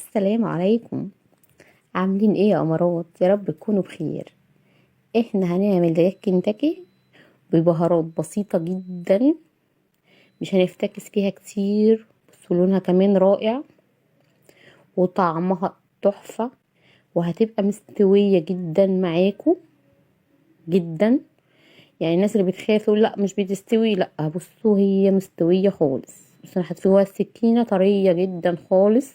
السلام عليكم. عاملين ايه يا قمرات؟ يا رب تكونوا بخير. احنا هنعمل دجاج كنتاكي ببهارات بسيطة جدا، مش هنفتكس فيها كتير. بصوا لونها كمان رائع وطعمها تحفة، وهتبقى مستوية جدا معاكم جدا. يعني الناس اللي بتخاف تقول لا مش بتستوي، لا بصوا هي مستوية خالص. بصوا انا هتفوها السكينة طرية جدا خالص،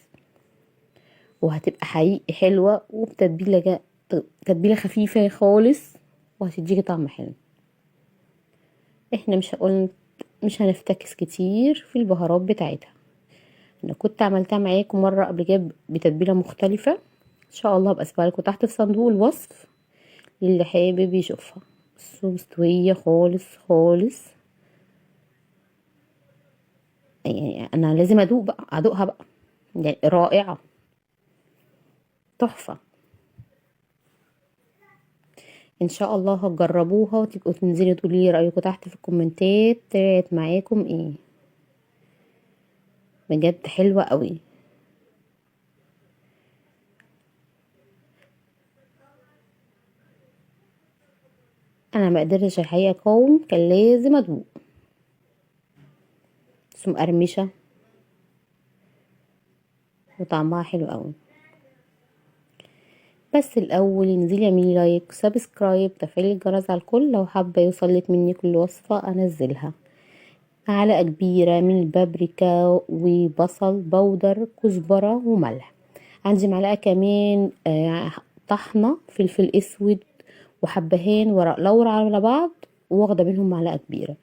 وهتبقى حقيقي حلوة، وبتتبيلة تتبيلة خفيفة خالص، وهتديكي طعم حلو. احنا مش هنفتكس كتير في البهارات بتاعتها. انا كنت عملتها معاكم مرة قبل كده بتتبيلة مختلفة، ان شاء الله هبقى اسيبها لكم تحت في صندوق الوصف للي حابب يشوفها. بصوا مستوية خالص خالص، يعني انا لازم ادوق بقى، ادوقها بقى، يعني رائعة تحفة. ان شاء الله هتجربوها وتبقوا تنزلوا تقولوا لي رايكم تحت في الكومنتات طلعت معاكم ايه. بجد حلوة قوي. انا ما قدرتش الحقيقة اقاوم، كان لازم ادوق. بس مقرمشه وطعمها حلو قوي. بس الاول انزلي اعملي like subscribe، تفعيل الجرس على الكل لو حابة يوصلك مني كل وصفه انزلها. معلقه كبيرة من البابريكا وبصل بودر، كزبره وملح. عندي معلقه كمان طحنه فلفل اسود وحبهان ورق لورا على بعض، واخده منهم معلقه كبيرة.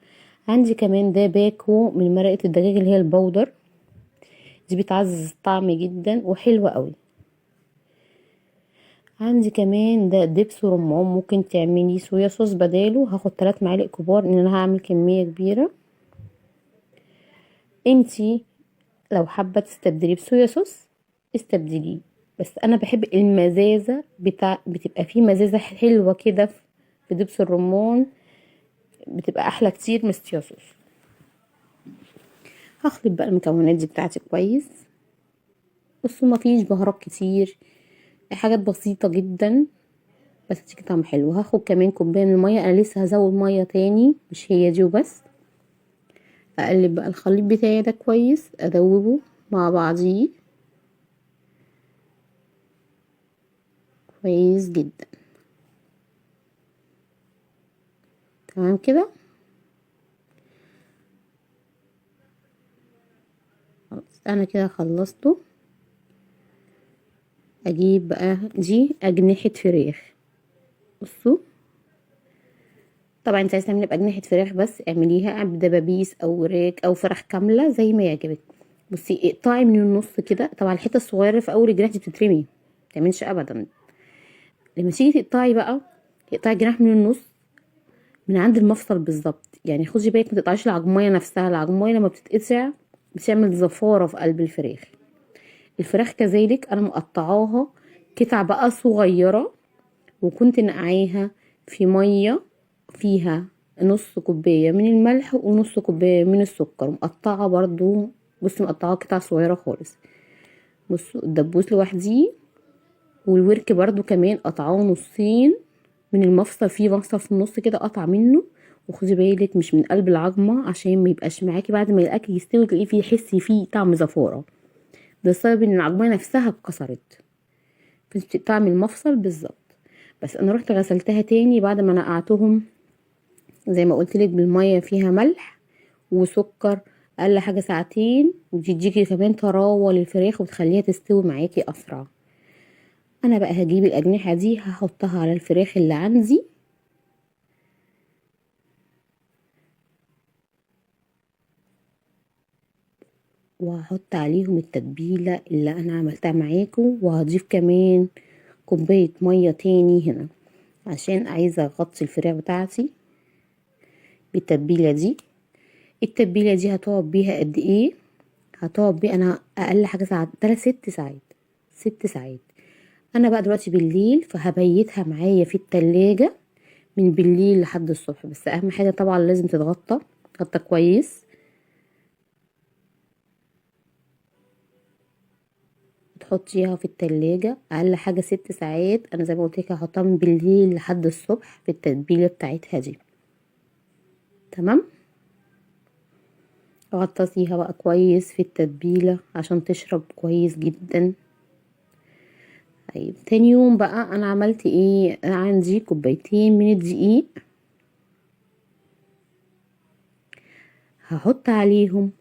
عندي كمان ده باكو من مرقه الدجاج اللي هي البودر دي، بتعزز الطعم جدا وحلوه قوي. عندي كمان ده دبس رمان، ممكن تعملي صويا صوص بداله. هاخد 3 معالق كبار لان انا هعمل كمية كبيرة. انتي لو حابة تستبدليه بصويا صوص استبدليه، بس انا بحب المزازه بتبقى فيه مزازه حلوة كده في دبس الرمان، بتبقى احلى كتير من الصويا صوص. هخلط بقى المكونات دي بتاعتي كويس. بصوا مفيش بهارات كتير، حاجات بسيطة جدا بس تيجي طعم حلو. هاخد كمان كوباية من المية، انا لسه هزود مية تاني مش هي دي وبس. اقلب بقى الخليط بتاعي ده كويس، ادوبة مع بعضيه كويس جدا. تمام كده خلاص، انا كده خلصته. اجيب بقى دي اجنحة فراخ. بصوا طبعا انت عايزه تعملي باجنحه فراخ بس اعمليها بدبابيس او وراك او فراخ كاملة زي ما يعجبك. بصي اقطعي من النص كده، طبعا الحتة الصغيرة في اول الجناح دي بتترمي، ما تعملش ابدا. لما تيجي تقطعي بقى اقطعي الجناح من النص من عند المفصل بالظبط. يعني خدي بالك ما تقطعيش العجميه نفسها، العجميه لما بتتقطع بتعمل زفاره في قلب الفراخ. الفراخ كذلك انا مقطعاها قطع بقى صغيرة، وكنت نقعاها في مية فيها نص كوباية من الملح ونص كوباية من السكر، مقطعه برضو. بصي مقطعه قطع صغيرة خالص. بصوا الدبوس لوحديه، والورك برضو كمان قطعاه نصين من المفصل، فيه مفصل في النص كده قطع منه. وخدي بالك مش من قلب العظمة عشان ما يبقاش معاكي بعد ما الاكل يستوي تلاقيه فيه، حسي فيه طعم زفاره. ده السبب ان العظمة نفسها اتكسرت، فانت بتقطعي من المفصل بالظبط. بس انا رحت غسلتها تاني بعد ما نقعتهم زي ما قلت لك بالمية فيها ملح وسكر، اقل حاجة ساعتين، وتديكي كمان طراوه للفراخ وتخليها تستوي معاكي اسرع. انا بقى هجيب الاجنحة دي هحطها على الفراخ اللي عندي. وهحط عليهم التتبيله اللي انا عملتها معاكم، وهضيف كمان كوباية مية تاني هنا عشان عايزه اغطي الفراخ بتاعتي بالتتبيله دي. التتبيله دي هتقعد بيها قد ايه؟ هتقعد بيها انا اقل حاجة ساعات تلات ست ساعات، 6 ساعات. انا بقى دلوقتي بالليل فهبيتها معايا في التلاجة من بالليل لحد الصبح. بس اهم حاجة طبعا لازم تتغطى، تغطى كويس. تحطيها في التلاجة اقل حاجة 6 ساعات. انا زي ما قلت لك هحطها من بالليل لحد الصبح في التتبيلة بتاعتها دي. تمام. غطسيها بقى كويس في التتبيلة عشان تشرب كويس جدا. طيب تاني يوم بقى انا عملت ايه؟ انا عندي كوبايتين من الدقيق، هحط عليهم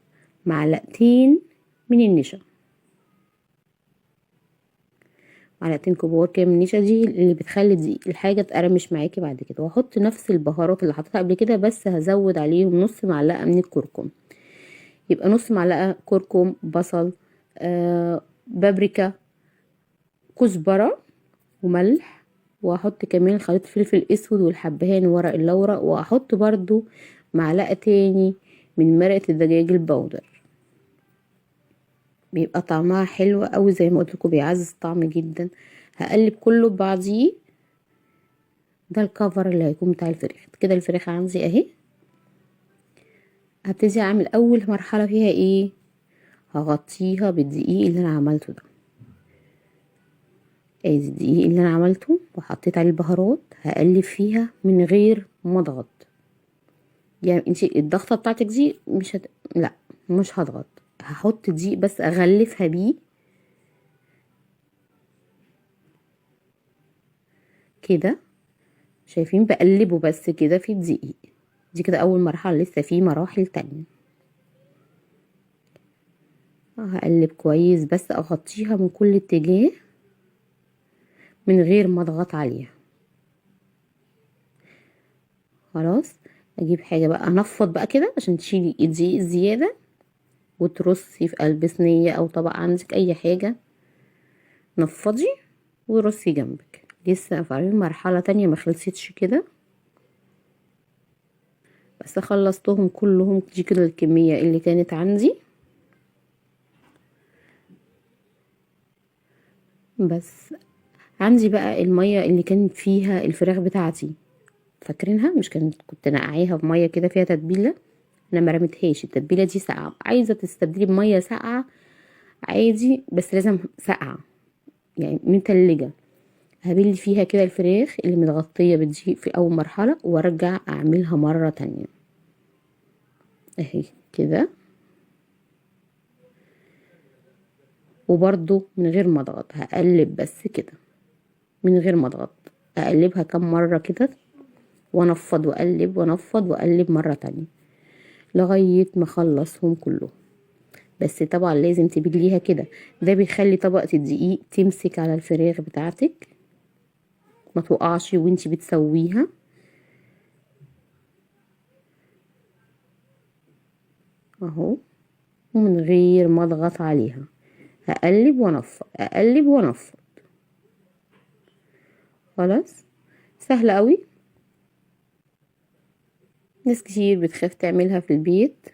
معلقتين من النشا، معلقتين كبار كده من النشا دي اللي بتخلي دي الحاجة تقرمش معاكي بعد كده. واحط نفس البهارات اللي حطيتها قبل كده، بس هزود عليهم نص معلقه من الكركم. يبقى نص معلقه كركم، بصل، بابريكا، كزبره، وملح، واحط كمان خليط فلفل اسود والحبهان وورق اللورا، واحط برضو معلقه تاني من مرقه الدجاج البودر. بيبقى طعمها حلو قوي زي ما قلت لكم، بيعزز الطعم جدا. هقلب كله ببعضيه. ده الكفر اللي هيكون بتاع الفراخ كده. الفراخ عندي اهي. هبتدي اعمل اول مرحلة فيها ايه؟ هغطيها بالدقيق اللي انا عملته ده. ادي الدقيق اللي انا عملته وحطيت عليه البهارات. هقلب فيها من غير ما اضغط، يعني انتي الضغطه بتاعتك دي مش لا مش هضغط، هحط دقيق بس اغلفها بيه كده. شايفين؟ بقلبه بس كده في الدقيق. دي كده اول مرحلة، لسه في مراحل تانية. هقلب كويس بس اغطيها من كل اتجاه من غير ما اضغط عليها. خلاص اجيب حاجة بقى انفض بقى كده عشان تشيلي الدقيق الزيادة، وترصي في قلب صينية او طبق عندك اي حاجة. نفضي ورصي جنبك. لسه في مرحلة تانية ما خلصتش كده، بس خلصتهم كلهم. دي كده الكمية اللي كانت عندي. بس عندي بقى المية اللي كان فيها الفراخ بتاعتي، فاكرينها؟ مش كنت نقعيها بميه كده فيها تتبيله؟ انا ما رميتهاش، التتبيله دي ساقعه. عايزه تستبدلي بميه ساقعه عادي، بس لازم ساقعه يعني متلجه. هبل فيها كده الفراخ اللي متغطيه بالدقيق في اول مرحلة، وارجع اعملها مرة تانية اهي كده، وبرده من غير ما اضغط. هقلب بس كده من غير ما اضغط، اقلبها كم مرة كده وانفض واقلب وانفض واقلب مرة تانية لغاية ما اخلصهم كلهم. بس طبعا لازم تبليها كده، ده بيخلي طبقه الدقيق تمسك على الفراخ بتاعتك، ما توقعش وانتي بتسويها. اهو، ومن غير ما اضغط عليها هقلب وانفض، اقلب وانفض. خلاص سهلة قوي. ناس كتير بتخاف تعملها في البيت،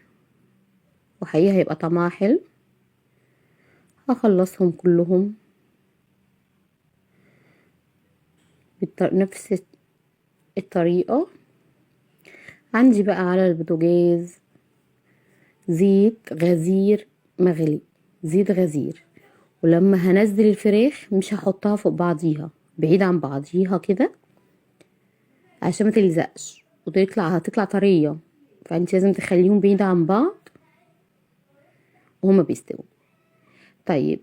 وحقيقة هيبقى طعمها حلو. هخلصهم كلهم بنفس الطريقة. عندي بقى على البوتاجاز زيت غزير مغلي، زيت غزير. ولما هنزل الفراخ مش هحطها فوق بعضيها، بعيد عن بعضيها كده عشان ما تلزقش وتطلع، هتطلع طرية. فانت لازم تخليهم بعيد عن بعض وهما بيستووا. طيب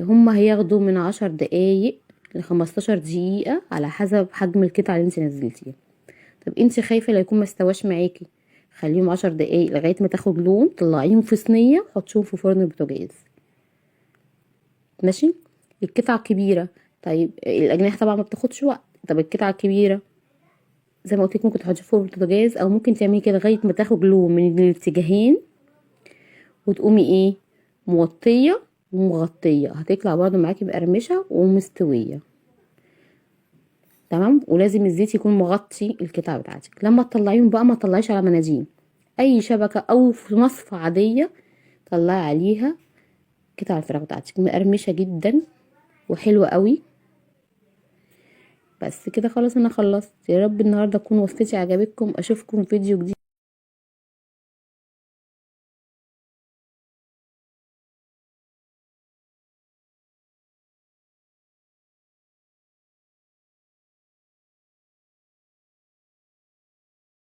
هما هياخدوا من 10 دقايق ل15 دقيقة على حسب حجم القطعة اللي انت نزلتيها. طب انت خايفة لا يكون ما استواش معاكي، خليهم 10 دقايق لغاية ما تاخد لون، طلعيهم في صينية حطيهم في فرن البوتاجاز. ماشي. القطعة كبيرة، طيب الأجنحة طبعا ما بتاخدش وقت. طب القطعة الكبيرة زي ما قلت لك ممكن تحطيها في فرن البوتاجاز، او ممكن تعملي كده لغاية ما تاخد لون من الاتجاهين، وتقومي ايه موطية ومغطية، هتطلع برضو معاكي بقرمشة ومستوية. تمام. ولازم الزيت يكون مغطي القطعة بتاعتك. لما تطلعيهم بقى ما تطلعيش على مناديل، اي شبكة او في مصفى عادية طلعي عليها قطع الفراخ بتاعتك، مقرمشة جدا وحلوة قوي. بس كده خلاص انا خلصت. يا رب النهارده تكون وصفتي عجبتكم. اشوفكم في فيديو جديد.